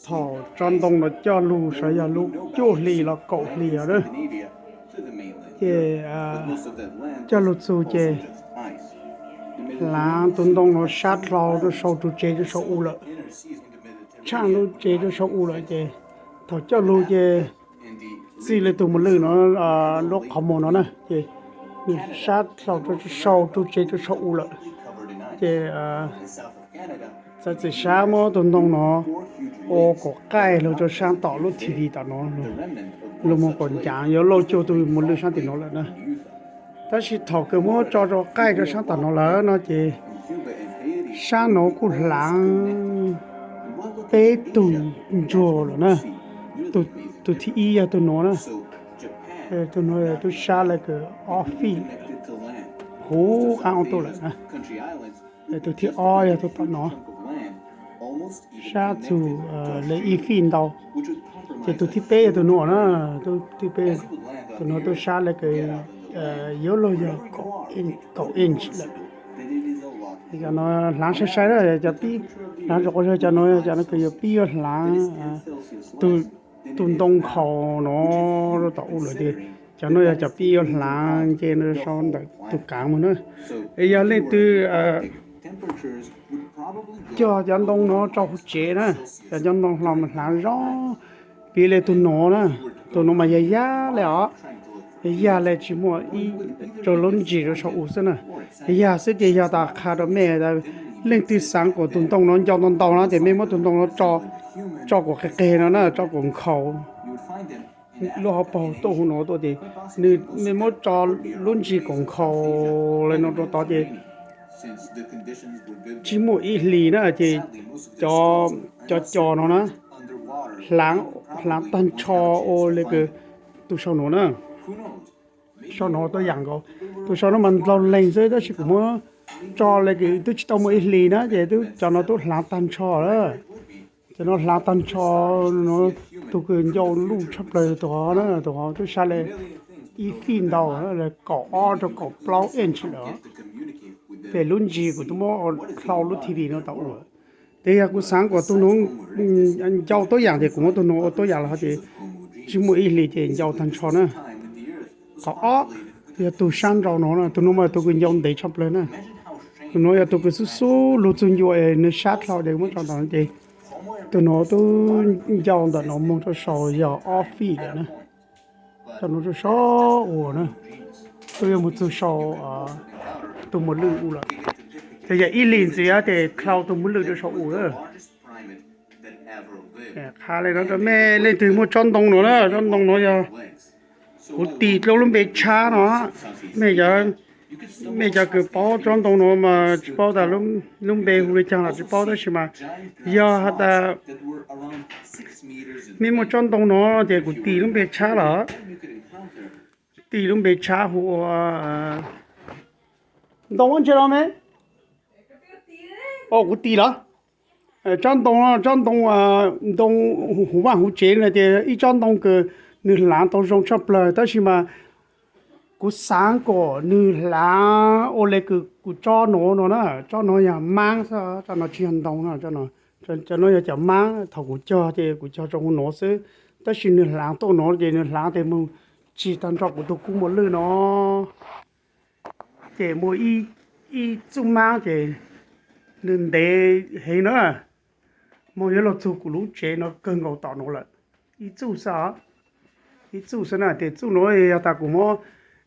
Thaum tsob ntoo no coj lug sav yog lub cuaj hlis los kaum hlis os na, ces coj lug txug ces hlaav tus ntoo no sab dlau rua sau tus tsev rua sau u lawm, tshaaj lub tsev rua sau u lawm ces thaum coj lug ces txij le tus mos lwj no lub qhov muag no na ces sab dlau rua sau tus tsev rua sau u lawm. Ces txawv txiv sab muab tus ntoo no ua kom qaij lug rua saab tom lub T V tom no, lug moog kom ncav yuav lauj cuag tus mos lwj saab tim no lawm na. Tab sis thaum kws muab tso rua qaij rua saab tom no lawm no ces saab no kuj hlaav peb tug ntsuag lawm na. Tus thib ib yog tug nuav na, tug nuav tub sab le kws ob feet huv qaab ob tug lawm na. Tus thib ob yog tug tom no, sab txug le ib feet ntau. Ces tus thib peb yog tug nuav na, tus nuav tub sab le kws yuav luag yog kaum inch lawm. Cov no hlaav sai sai na, cov pib hlaav rua quas zog, cov no cov no kws yuav pib yuav hlaav tus ntoo nkhaus no rua tom u lawm ces cov no yog cov pib yuav hlaav nce rua sau ntawm tus kaav moog na. Es yog leej twg cog cov ntoo no rau huv tsev na, cov ntoo hlo mas hlaav zoo, piv le tug nuav na, tug nuav mas yog yag le os, yog yag le tsis muaj ib, rua lub ntsis rua sau u xwb na. Yag xwb ces yog tas qha rua mej, leej twg xaav kom tus ntoo no ncau ntau ntau no ces mej muab tus ntoo no tso kom qeg qeg no na, tso kom nkhaus lub hauv paug tuaj huv nuav tuaj ces nws, mej muab tso lub ntsis kom nkhaus le no rua tod ces tsis muaj ib hlis na ces cov co no na hlaav taag nrho ua le kws tus sau nuav na. Sau nuav tuab yaam nkaus, tus sau nuav mas ndlaug leeg xwb tab sis kuv muab tso le kws twb tsis tau muaj ib hlis na ces cov no tub hlaav taag nrho lawm. Cov no hlaav taag nrho no, tug kws ncau luj tshaj plawg tug hov na, tug hov tub sab le ib feet ntau, le kaum ob rua kaum plaub inch lawm. Ces lub ntsis kuv tub muab dlhau lub T V no tau ua. Ces yog kuv xaav kom tug nuav ncau tuab yaam ces kuv muab tug nuav ua tuab yaam lawm hov ces tsis muaj ib hlis ces ncau taag nrho na. Qhov ob yog tug sab nrau no na, tug nuav mas tug kws ncau ntev tshaj plawg na. Tug nuav yog tug kws xub xub lug txug ncua es nws sab dlhau ces muab tso ntawm no ces tug nuav tub ncau ntawm no moog rua sau yog ob feet lawm na. Cov nuav rua sau ua na, tub yuav moog txug sau tug mos lwj u lawm. Ces yog ib hlis ntxiv ces dlhau tug mos lwj rua sau u lawm. Qha le no rua mej, leej twg muaj tsob ntoo no na, tsob ntoo no yog kuv tis dlua lub npe tshab no, mej cov kws paub tsob ntoo no mas tsis paub tas lub npe hu le caag los tsis paub tab sis mas yog has tas mej muaj tsob ntoo no ces kuv tis lub npe tshab lawm. Tis lub npe tshab hu ua ntoo ua ntsia no me. Kuv tis lawm. Tsob ntoo, tsob ntoo, ntoo huv vaaj huv tsev no ces ib tsob ntoo kws nws hlaav tau zoo tshaj plawg tab sis mas kuv xaav kom nws hlaav ua le kws kuv tsob nuav no na, tsob nuav yog maab xwb, tsob no tsis yog ntoo na, tsob no yog cov maab thaum kuv cog ces kuv cog rua huv nuav xwb, tab sis nws hlaav tuaj nuav ces nws hlaav tes moog tsis taag nrho kuv tug kub mos lwj no. Ces muaj ib txuj maab ces nws ntev heev na, moog yuav luag txug kuv lub tsev no kawg nkaus tom nuav lawm. Ib txuj xwb, ib txuj xwb na, tes txuj nuav yog tas kuv muab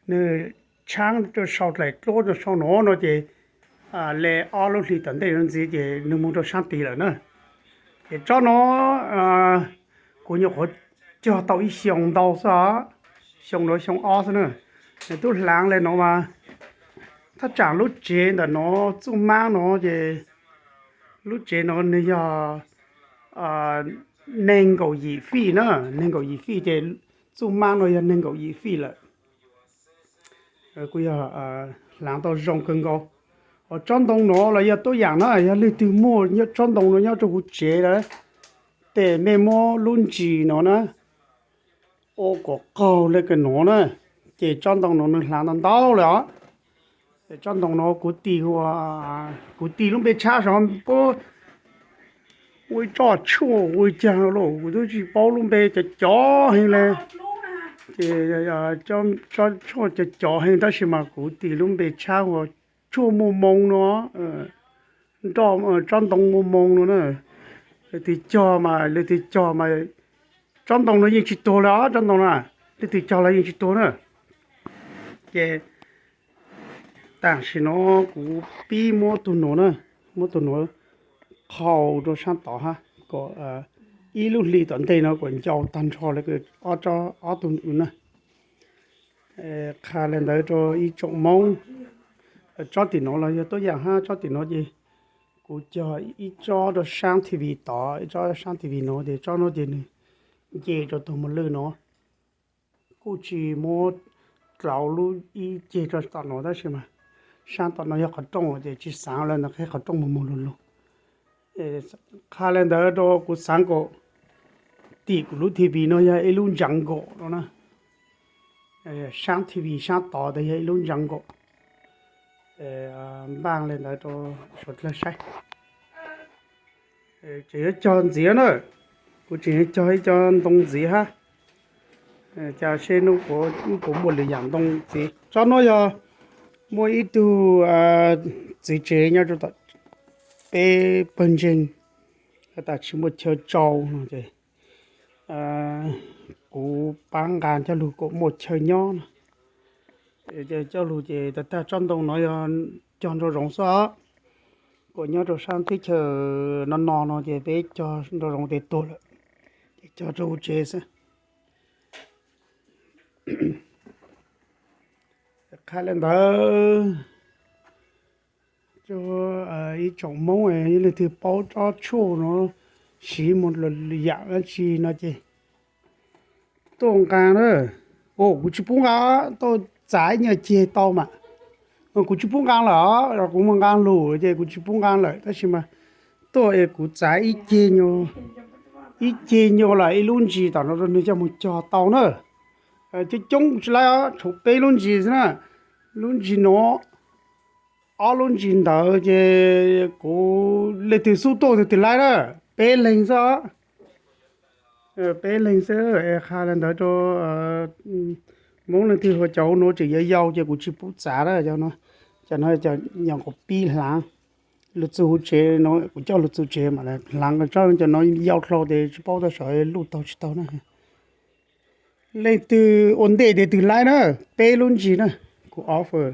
nws tshaab rua sau dlaim dluab rua sau nuav no ces le ob lub hlis tom ntej no ntxiv ces nws moog rua saab tid lawm na. Ces tsob no kuv nyuam qhuav cog tau ib xyoo ntau xwb os, xyoo nuav xyoo ob xwb na. Nws tub hlaav le no mas thaj tsaam lub tsev ntawm no txuj maab no ces lub tsev no nws yog neeg nkaum yim fij na, neeg nkaum yim fij ces txuj maab no yog neeg nkaum yim fij lawm. Kuj yog hlaav tau zoo kawg nkaus. Tsob ntoo no los yog tuab yaam na, yog leej twg muaj tsob ntoo no nyob rua huv tsev lawm, tes mej muab lub ntsis no na ua kom qaug le kawg nuav na, ces tsob ntoo no nws hlaav ntau ntau lawm os. Tsob ntoo no kuv tis ua, kuv tis lub npe tshab sav puab ua ib tsob tshuaj ua caag lauj, kuv twb tsis paub lub npe, cov cov heev le. Ces tsob tshuaj cov cov heev tab sis mas kuv tis lub npe tshab ua tshuaj muaj moo no, nroj, tsob ntoo muaj moo no na. Leej twg cog mas, leej twg cog mas, tsob ntoo no yeej tsis tuag lawm os, tsob ntoo no leej twg cog los yeej tsis tuag na. Ces tam sim no kuv pib muab tus nuav na, muab tus nuav qhau rau saab tod hab kom ib lub hli tom ntej no kom ncau tag nrho le ob tug na. Qha le ntawd rau ib tsoom Moob, tsob tim nuav los yog tuab yaam hab, tsob tim nuav ces kuv cog ib tsob rau saab T V tod, ib tsob saab T V nuav ces tsob nuav ces nwg nce rau tug mos lwj nuav. Kuj tsis muab dlauv lub ib ceg rau tom nuav tab sis mas saab tom nuav yog qhov rooj ces tsis xaav le ntawd, qhov rooj moog moog lug lug. Qha le ntawd rau kuv xaav kom tim kuv lub T V nuav yog ib lub ntseev nkaum no na. Saab T V saab tod tas yog ib lub ntseev nkaum. Npaaj le ntawd rau suav dlawg saib. Tseem yuav cog ntxiv na, kuv tseem yuav cog ib co ntoo ntxiv hab. Cas seb nub puas muaj lwm yaam ntoo ntxiv. Tsob nuav yog muaj ib tug txiv tsev nyob rau tom peb pawg ntseeg, tas tsis muaj chaw tsau no ces kuv pab nqa coj lug kom muaj chaw nyob no. Coj lug ces tag tag tsob ntoo no yog cog nraum zoov xwb os, kom nyob rau saab teb chaws no no no ces peb cog nraum zoov tes tuag lawm, ces cog rau huv tsev xwb. Qha le ntawd, ib tsoom Moob leej twg paub tsob tshuaj no siv moog lwm yaam dlaab tsi no ces tuaj nqaa na. Kuv tsis pub nqaa, tuaj txav ib nyuag ceg tau mas. Kuv tsis pub nqaa lawm os, kuv moog nqaa lug ces kuv tsis pub nqaa lawm tab sis mas tuaj es kuv txav ib ceg nyuag, ib ceg nyuag lawm ib lub ntsis tom no rau nwg coj moog cog tau na. Coob coob tsis laib os, tshuav peb lub ntsis xwb na. Lub ntsis nuav, ob lub ntsis ntawd ces kuv leej twg xub tuaj twg laib na, peb leeg xwb os. Peb leeg xwb es qha le ntawd rau Moob leej twg ua cov nuav tseem yau yau ces kuv tsis pub txav na. Cov no, cov no yog kuv pib hlaav lug txug huv tsev no, kuv coj lug txug tsev mas hlaav tsob cov no yau dlhau tes tsis paub tau sav luj taug tsis taug na. Leej twg ua ntej tes twg laib na, peb lub ntsis na, kuv offer.